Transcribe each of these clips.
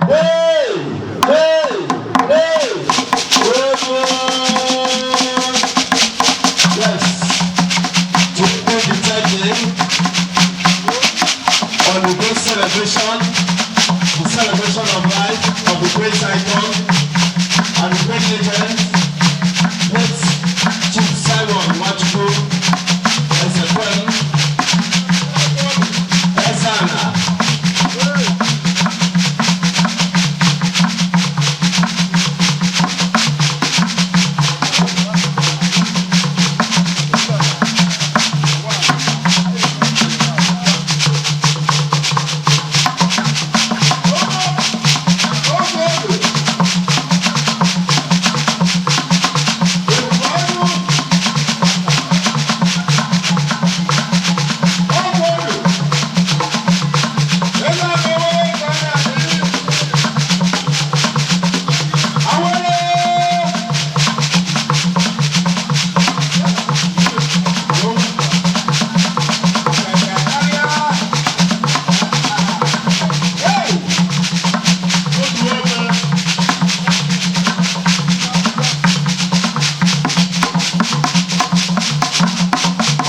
Hey! Hey! Hey! Oh, yes. Today the third day on the great celebration, the celebration of life of the great icon and the great legend, late Chief Simon Nwachukwu Ezekwem, Ezana.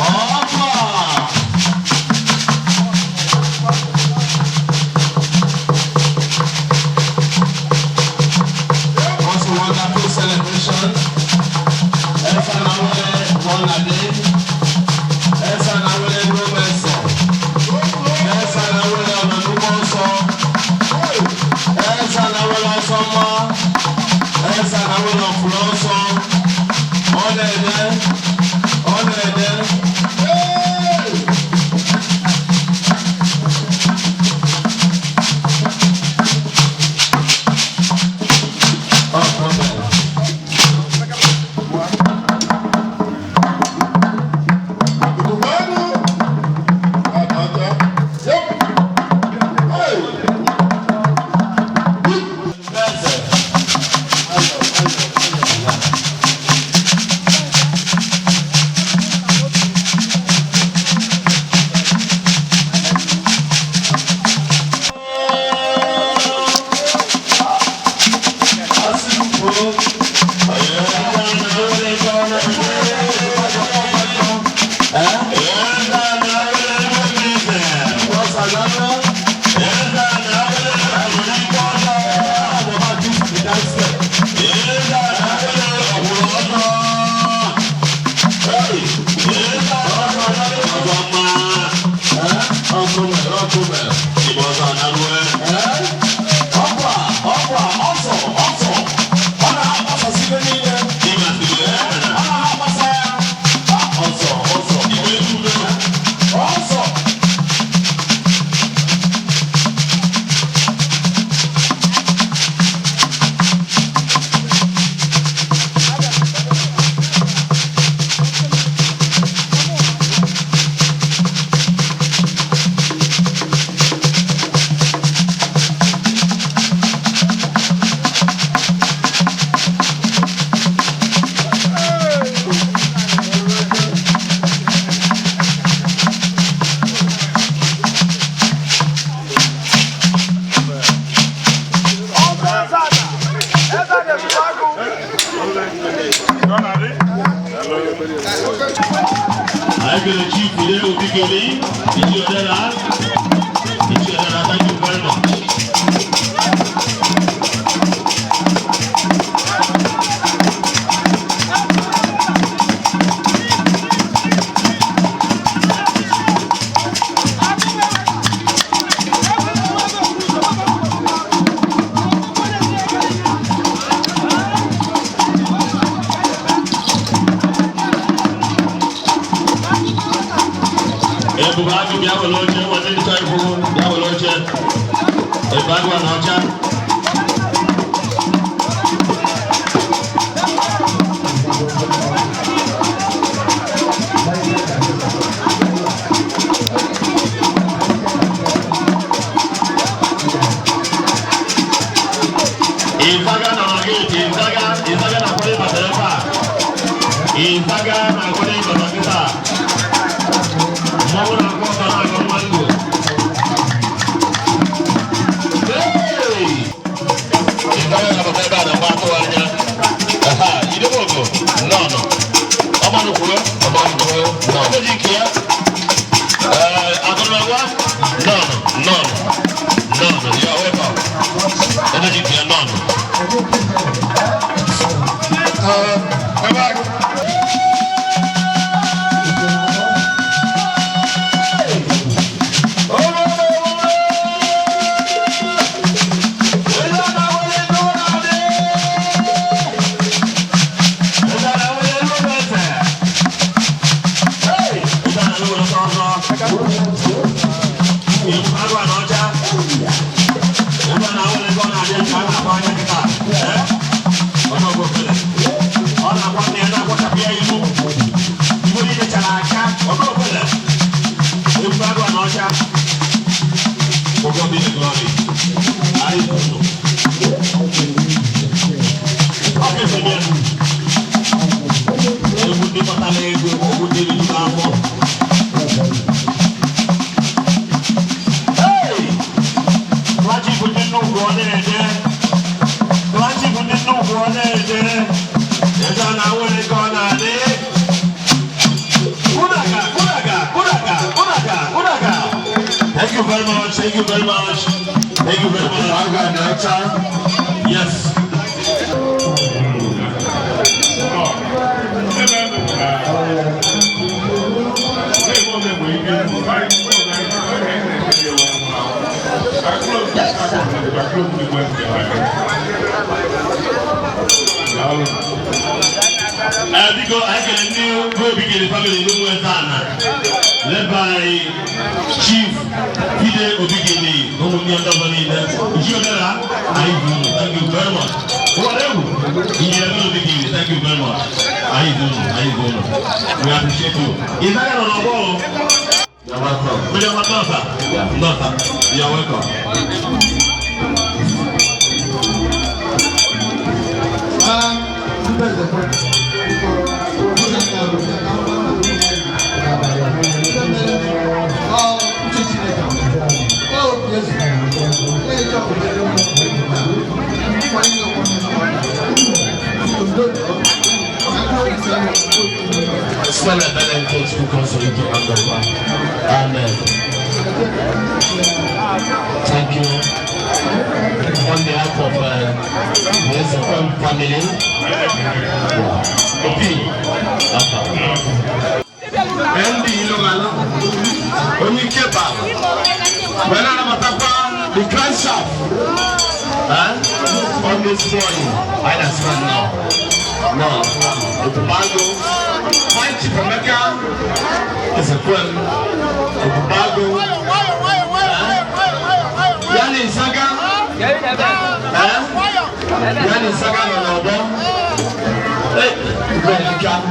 Ọ̀pá! What a wonderful celebration. Esa na wele Bonade. Esa na wele Romese. Esa na wele Ọ̀nàdúgbò sọ. Esa na wele Ọsọmọ. Esa na wele Ọ̀fụlọ́sọ. Ọ na-ede. Ọ na-ede. Hey! Oh, okay. Eze. Ayo, ayo, ayo, ya. Ọkwa, ọkwa, ọsọ, ọsọ. Ọ na-agbasasị ibe niile. Ọ na-agbasa ya. Ọsọ, ọsọ, ọsọ. I go Chief Ide Obikeli, Ichi Odera, Ichi Odera, thank you very much. Ebube Agụ, bịa were oche, nweta ndị chọrọ ikwu, bịa were oche. Ebube Agụ na ọcha. Ịzaga nọ na gate, Ịzaga, Ịzaga na-akwado ịbata ebe a. Ịzaga na-akwado ịbata kịta. Mmọnwụ na-akwụ ọtọ na-agụ mmanụ. Hey! Energy bịa nọ. Egwu ndị kpatara ego, egwu ndị riri afọ. Hey! Klachi bụ ndị nnukwu ọ na-ede. Klachi bụ ndị nnukwu ọ na-ede. Eze a na-awere ka ọ na-adị. Kụdaga, kụdaga, kụdaga, kụdaga, kụdaga. Thank you very much. Thank you very much. Thank you very much. Yes. Biko, anyị kere ndị Obigiri family n'ụmụ eze ana, led by Chief Fide Obigiri na ụmụnne ndị ọzọ niile. Ichie Odera, anyị bụ unu. Thank you very much. Ụwara egwu, Injinia Ben Obigiri, thank you very much. Anyị bụ unu, anyị bụ unu. We appreciate you. Ịzaga nọ n'ọgbọ o. You're welcome. Onye ọma nọọsa. Nọọsa, you are welcome. Site n'ebere nke Chukwu nsọ ike na ndokwa. Amen. Thank you. On behalf of the Ezekwem family, Opi, Afa. Ndị Ilomala, onye Ikeba, wee na-anabatakwa the crankshaft On this morning, I understand now. No, Ebubeagu, my Chief Emeka Ezekwem, Ebubeagu, Yani Nsaga, Yani Nsaga nọ n'ọgbọ. Hey, Ibrahim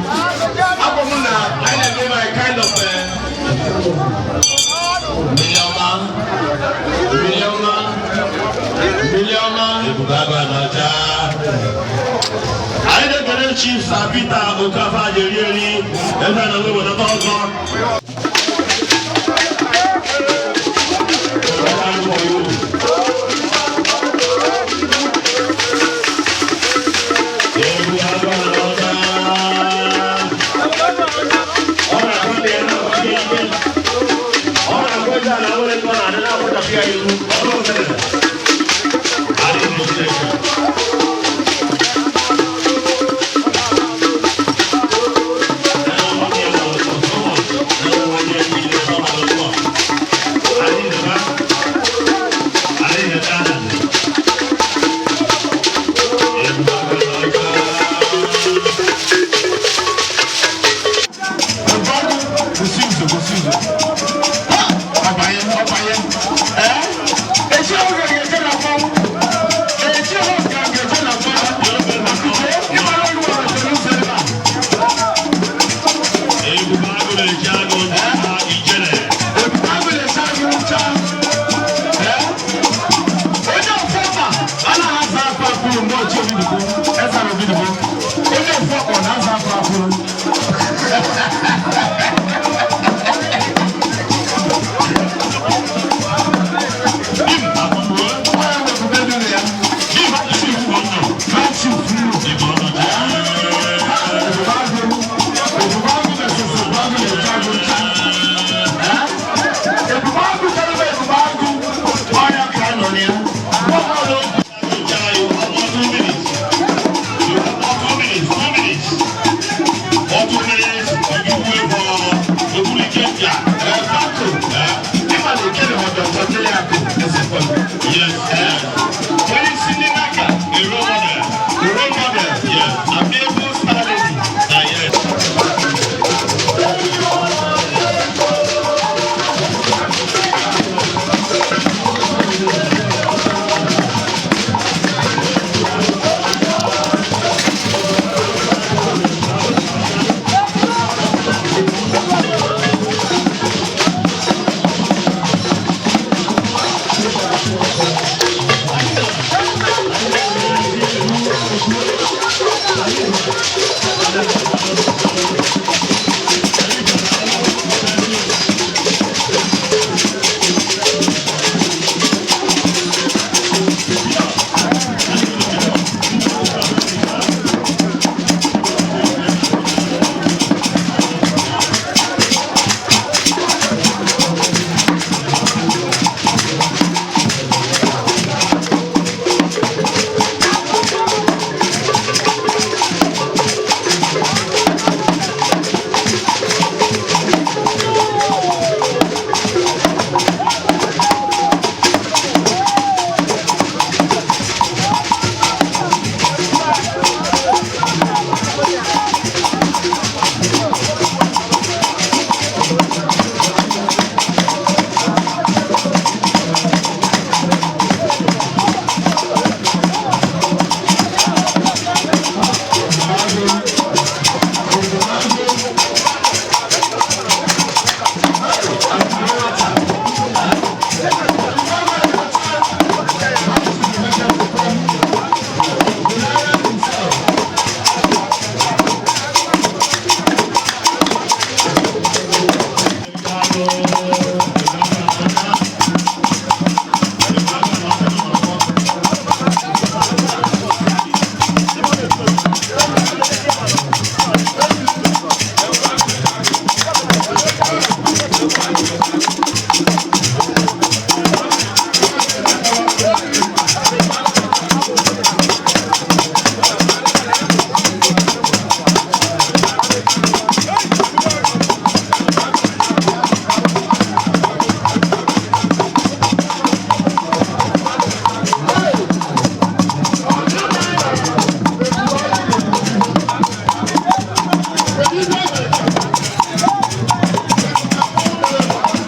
abụ m na anyị na-eme my kind of Miliọma, Miliọma, Miliọma. Ebubeagu Anaọcha. Anyị na-ekele Chief Sir Peter Okafor Ajerieri, eze na nwe wenata ọzọ. Ebubeagu Anaọcha. Ọ na-akwa ndị ya na-akwa ya ike. Ọ na-akwa eze ala nwere nke ọ na-adị na-akwụchapụ ya ihu. Ọ na-ọzọ. Adịghị m Chineke. Onye isi ndị n'aka. A role model. The role model. Yes. Amiable star lady. Ah, yes.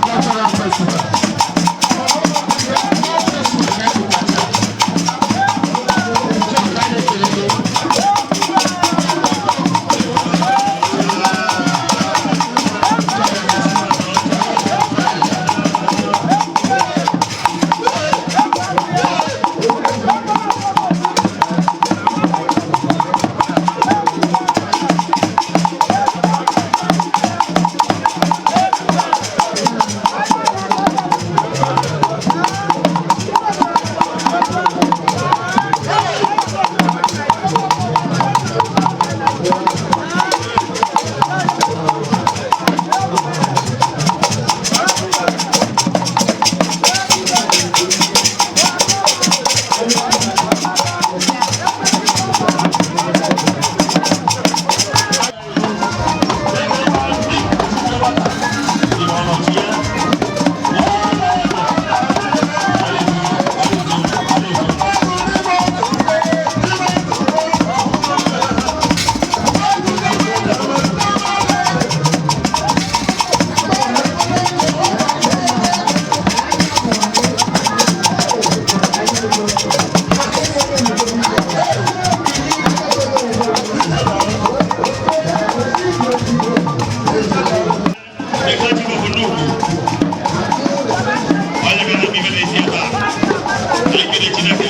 Cultural festival. Onye ga na ibe na-esi ebe a. Anyị kele Chineke.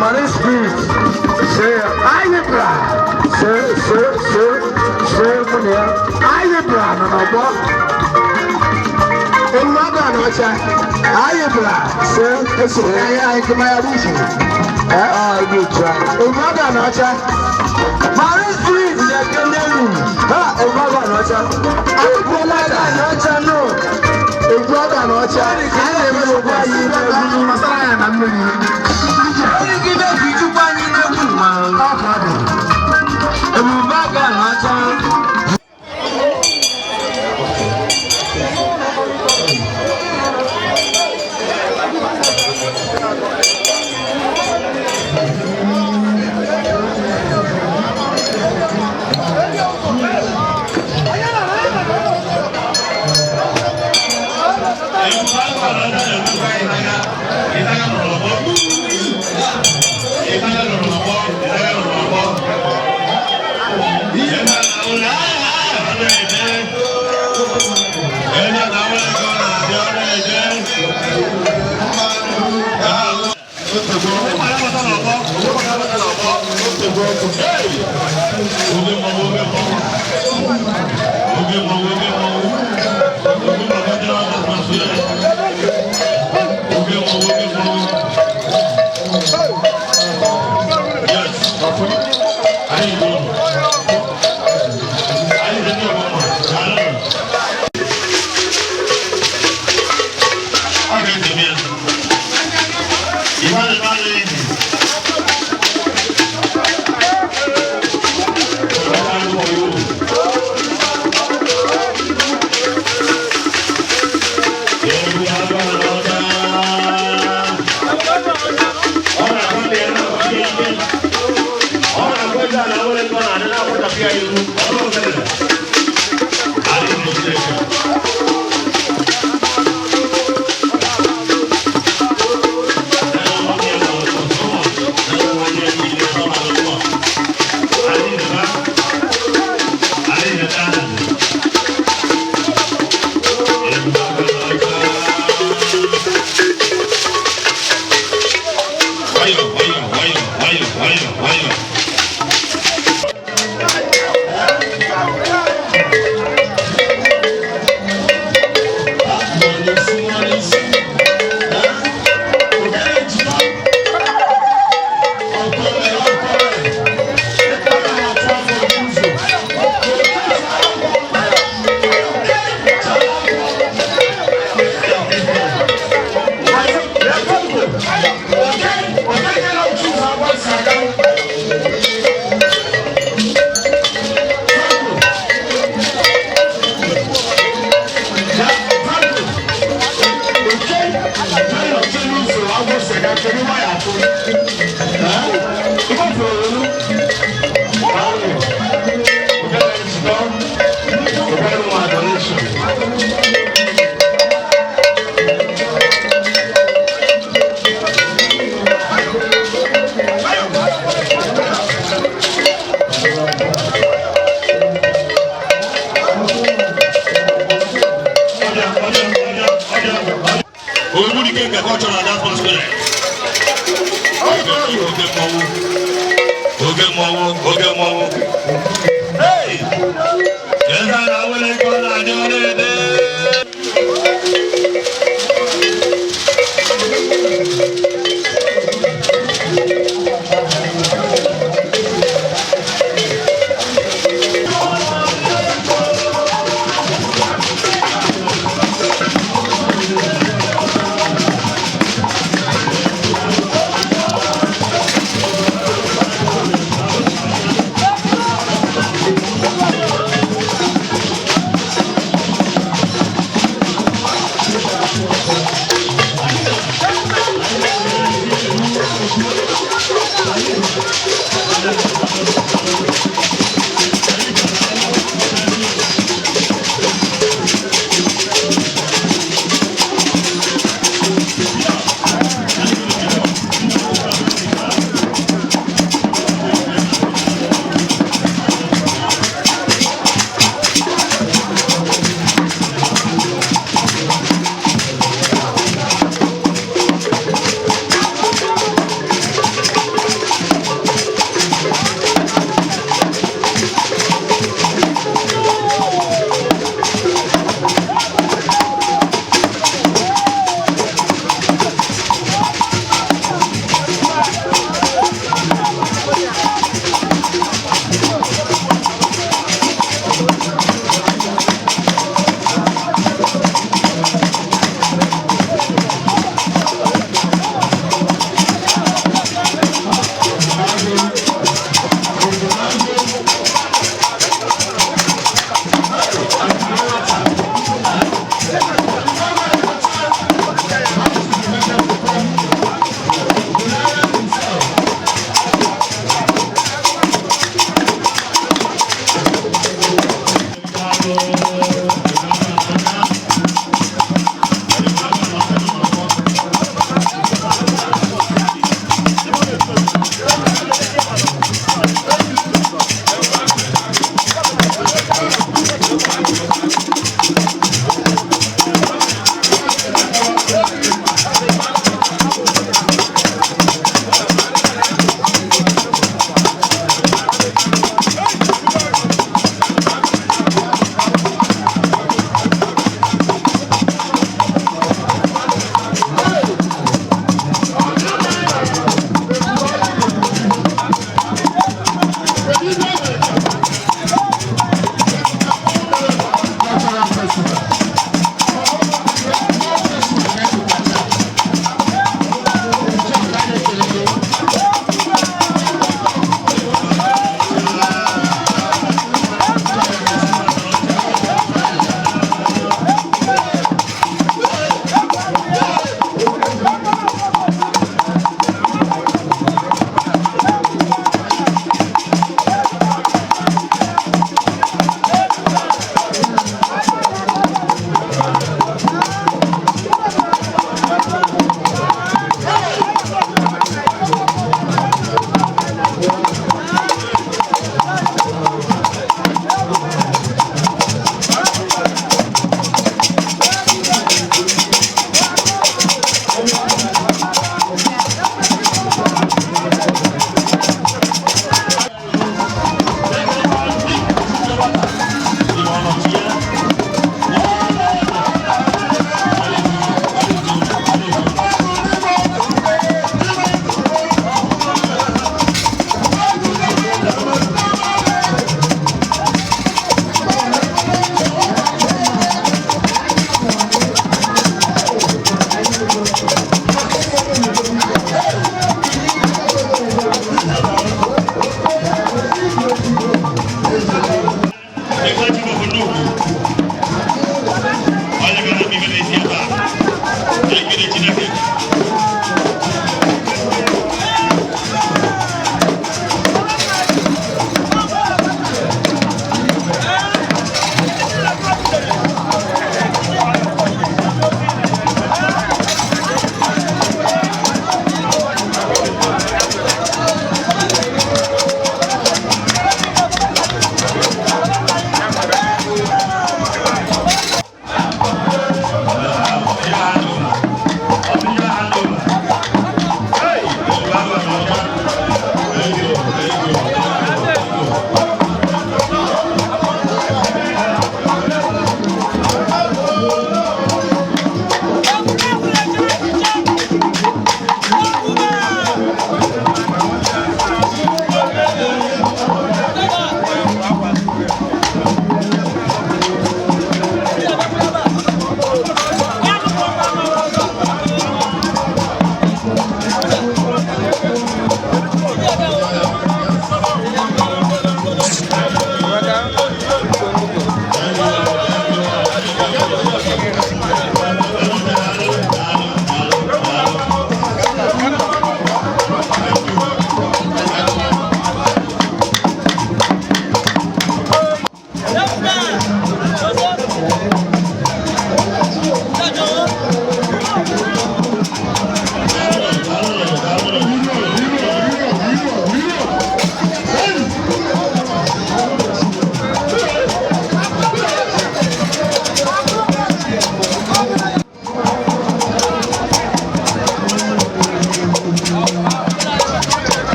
Marine Spirit see anyị bịara see see see see mụ na ya anyị bịara nọ n'ọgbọ Ewu aga na ọcha. Anyị bịara see Esoro anyị anyị kema ya bụ usoro. Ee, ọ dị otu a. Ewu aga na ọcha. Marine Spirit na-ekene unu. Ha, ewu aga na ọcha. Ewu aga na ọcha no. Ewu aga na ọcha. Anyị na-emesokwa anyị n'egwu. Gbasara ya na mmiri. Erigide ka ichukwu anyị n'egwu ma ọ ka dị. Ebube aga na ọcha.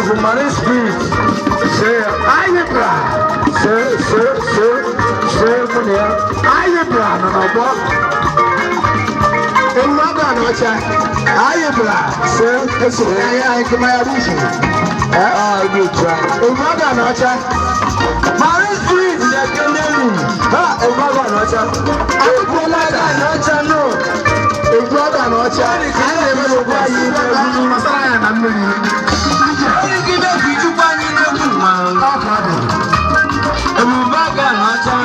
Of Marine Spirit. Say, anyị bra. Say, say, say, say, mụ na ya. Anyị bra nọ n'ọgbọ. Ewu aga n'ọcha, anyị bịara Say, eso anyị anyị kemaya bushi. Ah, dị otu a. Ewu aga n'ọcha, Marine Spirit na-ekele unu. Ha, ewu aga n'ọcha. ewu aga n'ọcha no. Ewu aga n'ọcha, anyị na-emesokwa anyị n'egwu gbasara ya na mmiri. Ebube aga n'ọcha.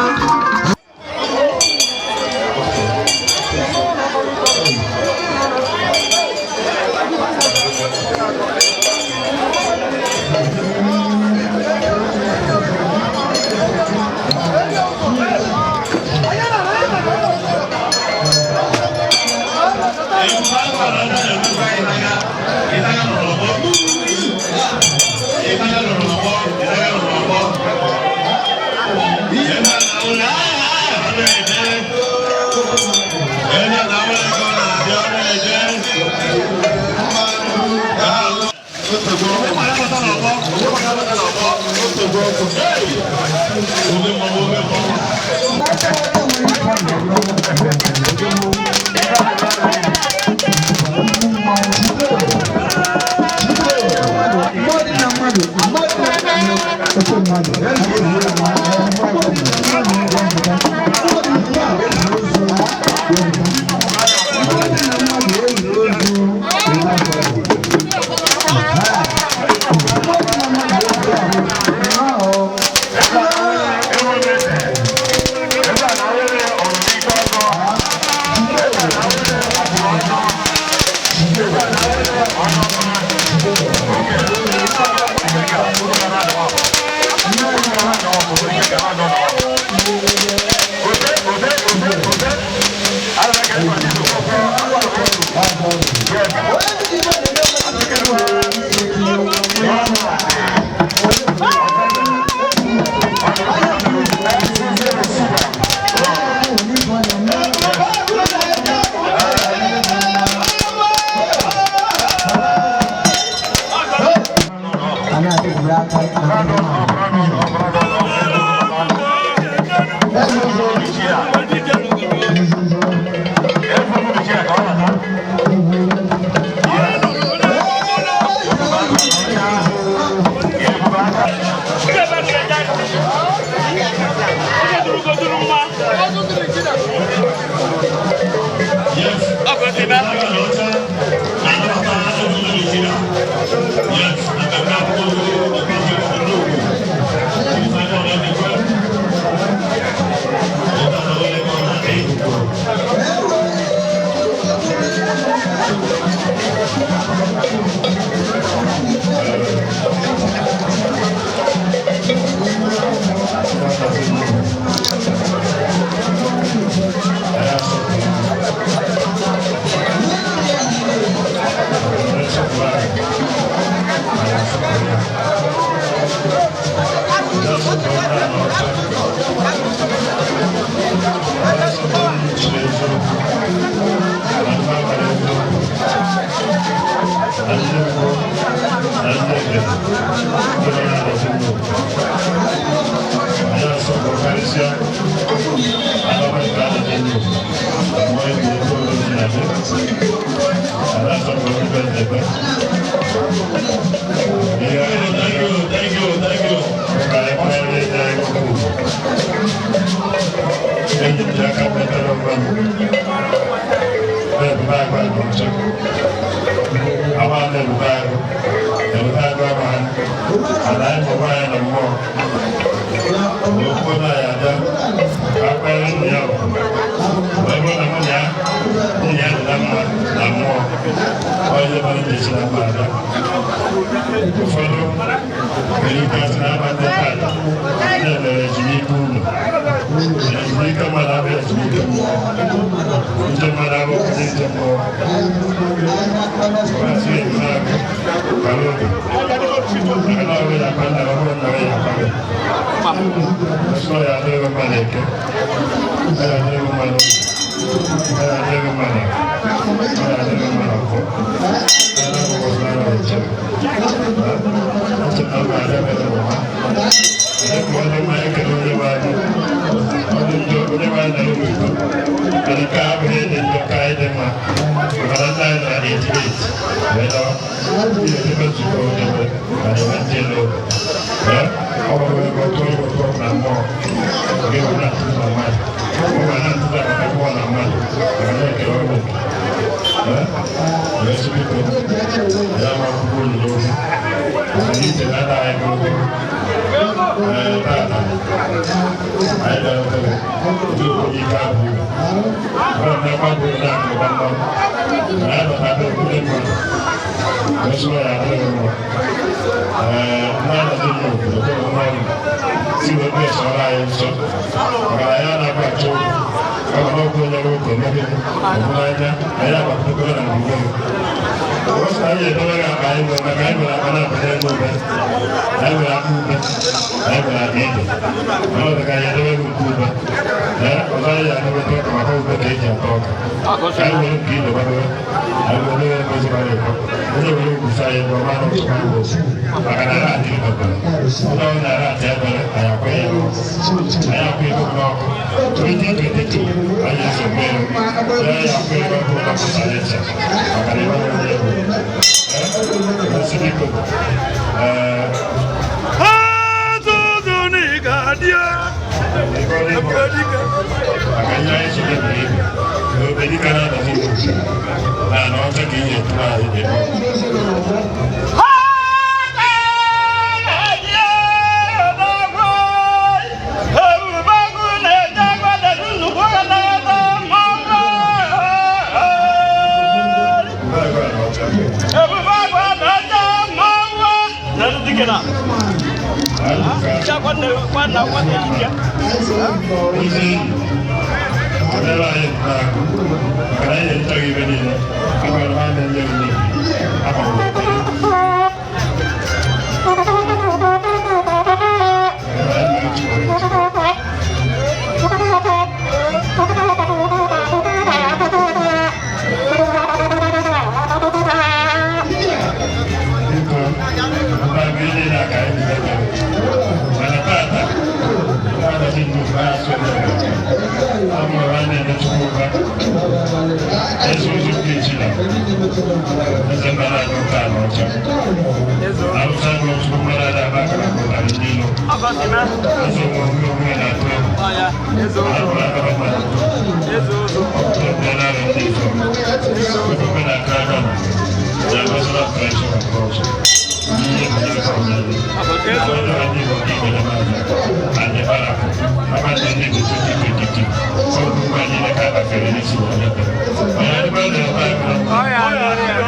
Thank you, thank you, Ụfọdụ nwere ike asị na abalị taa na-emere ezumike ụlọ ezumike mmadụ abụghị ezumike mmụọ nje mmadụ abụghị nje mmụọ asị ebube agụ kara obi maka na ọbụla ya akpa nna ọ bụrụ nna ya akpa gị nsọ ya adịghị mma na eke ya adịghị mma na obi ya adịghị mma na ya adịghị mma na ọkụ ya adịghị mma na eche. Ihe edebe nzukọ edebe na ebe ndị elu. Ọ bụrụ ebe ọtọ ịgwọ tọọ na mmụọ. Ga-ewe na-atụtụ na mmadụ. Ọ ga na-atụtụ na mmụọ na mmadụ. Maka na ekele ọrụ. Wee sị biko, ya ma akwụkwọ olulu okwu. Maka na ije na-ada anyị ogologo. Ee, tata, anyị bịara obere, ndị obodo ike abụ uru. Ọ na-akwa bụ na akụ gbamgbam. Na ya bata be obodo mmadụ. Wee sị ya adịghị mma. Ee, ndị anọdụ n'obodo bụ mmadụ. Si wee bịa sọrọ anyị nsọ. Maka na ya anaghị achọ okwu. Kama na ọkụ onye nwoke emebe ọbụla anya, anyị agbapụtakwara na gburugburu. Ọ sị na anyị edobe gị akpa anyị nwere maka anyị nwere akpa na-abanye n'ube. Anyị nwere akpa ube, anyị nwere akpa ide. Mana ọ dị ka anyị edobe gị nke ube. Ee, ọzọ anyị adobeta ọka maka ube ka eji ata ọka. Anyị were nke ide gbadobe, anyị were ya ebe ezigbo ịkọ. Onye were ugwusa anyị ebe ọma n'ụtụtụ anyị ofu. Maka na ara adịghị obere. Onye ọ na-ara atị ebere, anyị akwa ya n'ọkụ. Anyị akwa ego n'ọkụ. 2022, anyị eso mee ya ya akwa ego ọkụ ụlọ pụtara iche. Maka na ebe ọ dị egwu. Ee, nsị biko. Ee, maka ihe anyị so mebiri ibu na obedika na-adazi igbo na na ọcha ka ihe eturu anyị ebe ọ. Ozi enyi ọbịara anyị na-agụ maka na anyị na-etaghị ibe niile agwara m anya nye m n'ihi akpọrọ m oke. Biko, mba bụ ihe na-aka anyị na-eme. Mana tata, na-anọghị nnukwu asụ ọ bụrụ na na-eme Chukwuka, eze ozi nke Echila, eze mba na-agụ nke ala ọcha. Awụsa bụ Chukwu mmadụ ada aba akara pụtara ndị ilo. Eze onwe onwe onwe na-atụ egwu. Ahụrụ akara mmadụ ọtụtụ ebe na-arị ndị Ifo. Ofufe na-aka aka na the ambassador of friendship and culture. Ihe bụ ihe and the Barack, Papa 2022, so gbogbo anyị ní ká bàtẹ̀rẹ̀ ní ìsìn wọn lẹ́tẹ̀. Ọ̀yà ní bá lè bá ẹ̀kọ́.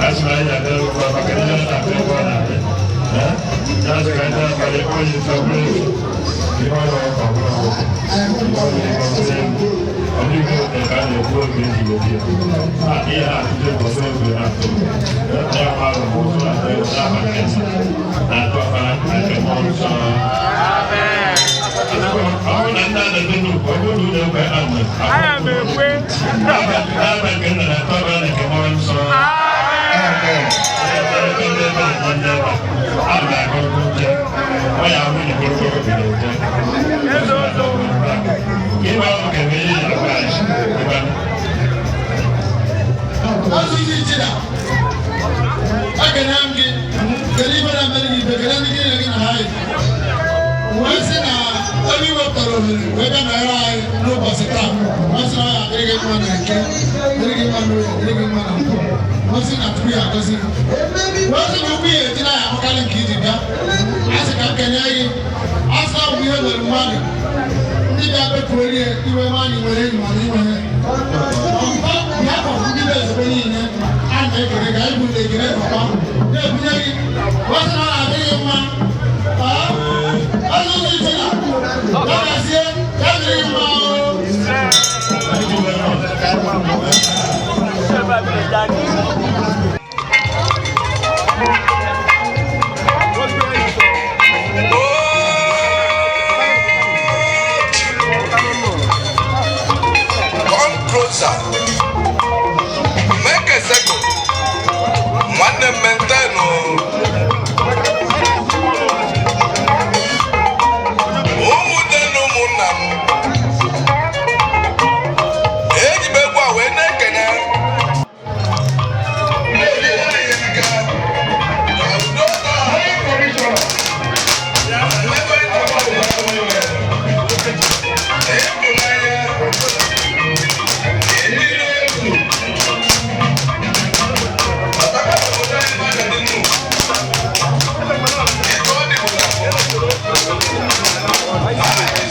Asị na anyị adịrị ụgbọ maka ndị ọ na-abịa ebe ọ na-abịa. Ya sị ka ndị abalị onye nfe bụrụ efu. Ihe ọ na-ọkọ bụrụ ọgwụ. Ihe ọ na-ekọ bụrụ egwu. Ọ dịghị oge ka a na-ekwu oge eji obi ya. A ihe a atụtụ bụ ọsọ oge na-atụ. Ya ma bụ ụzọ atọ n'aba nke nna. Na-atụ ọkpara na nke mmụọ nsọ. Ọ bụrụ na ndị a na-ede n'ugwu, ọ bụrụ na unu ekwe amen. N'aba nke nna na-atụ ọkpara na nke mmụọ nsọ. Asụsụ Ichida, ekene m gị, kedu ife na-emere gị ife, kedu ndị gị na gị na ha yi. Wee sị na ebe i wepụtara ohere wee bịa nọnyere anyị n'ụbọchị taa, wee sị na ọ ya adịrị gị mma na eke, dịrị gị mma n'oye, dịrị gị mma na nkwọ, wee sị na Chukwu ya agọzi gị. Wee sị na ụkwụ ya eji na ya ahụkarị nke iji bịa. A sị ka m kenye gị, a sị na ọ bụ ihe mere mmadụ ndị bịa kpetuo rie iwe nwaanyị nwere enyi mana inweghị. Ọmpa ya bụ ndị bụ ezigbo niile a na-ekele ka anyị bụ ekele papa na-ebunye gị wee sị na ọ na-adịghị mma. Ọzụzụ Ichida, ya gazie, ya dịrị gị mma o. Thank you very much. Come closer. Make a circle. Nwanne m maintain o. Now.